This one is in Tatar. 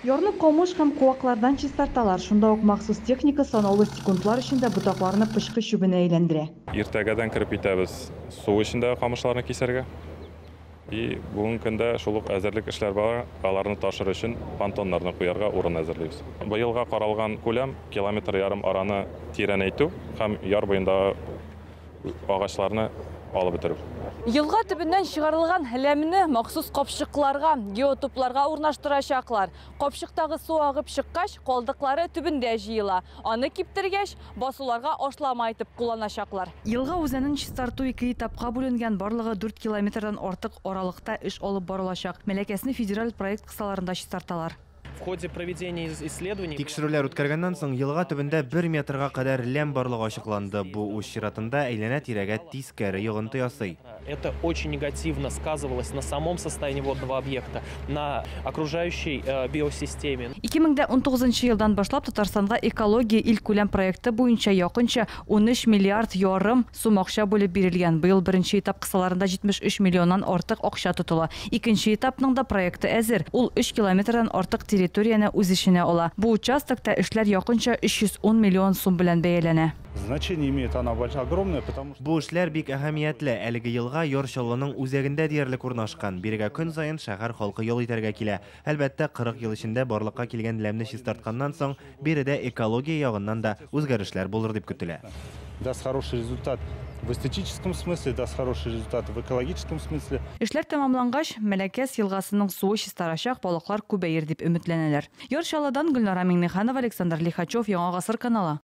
Ярны камыш һәм куаклардан чистарталар. Шунда ук махсус техника санаулы секундлар эчендә ботакларны пычкы чүбенә әйләндерә. Иртәгәдән кереп китәбез су эчендәге камышларны кисәргә. И бүгенге көндә шул ук әзерлек эшләр бара, аларны ташыр өчен понтоннарны куярга урын әзерлибез. Быелга каралган күләм километр ярым араны тирәнәйтү һәм яр буендагы агачларны алып бетерү. Елга төбеннән чыгарылган ләмне махсус капчыкларга, геотупларга урнаштырачаклар. Капчыктагы су агып чыккач, калдыклары төбендә җыела. Аны киптергәч, басуларга ашлама итеп кулланачаклар. Елга үзәнен чистарту ике этапка бүленгән, барлыгы 4 километрдан артык аралыкта эш алып барылачак. Мәләкәсне федераль проект кысаларында чистарталар. В ходе проведения исследований Тикшерүләр үткәргәннән соң елга төбендә 1 метрга кадәр ләм барлыгы ачыкланды. Бу үз чиратында әйләнә-тирәгә тискәре йогынты ясый. Это очень негативно сказывалось на самом состоянии водного объекта, на окружающей биосистеме. 2019 елдан башлап Татарстанга экология илкүләм проекты буенча якынча 13 миллиард ярым сум акча бүлеп бирелгән. Быел беренче этап кысаларында 73 миллионнан артык акча тотыла. Икенче этапның да проекты әзер. Ул 3 километрдан артык территорияне үз эченә ала. Бу участокта эшләр якынча 310 миллион сум белән бәяләнә. Значение имеет она большое, огромное, потому что Бу эшләр бик әһәмиятле. Әлеге елга Яр Чаллының үзәгендә диярлек урнашкан. Бирегә көн саен шәһәр халкы ял итәргә килә. Әлбәттә, 40 ел эчендә барлыкка килгән ләмне чистартканнан соң, биредә экология ягыннан да үзгәрешләр булыр дип көтелә. Даст хороший результат в эстетическом смысле, даст хороший результат в экологическом смысле. Эшләр тәмамлангач, Мәләкәс елгасының суы чистарачак, балыклар күбәер дип өметләнәләр. Яр Чаллыдан Гөлнара Миңнеханова, Александр Лихачев, Яңа Гасыр каналы.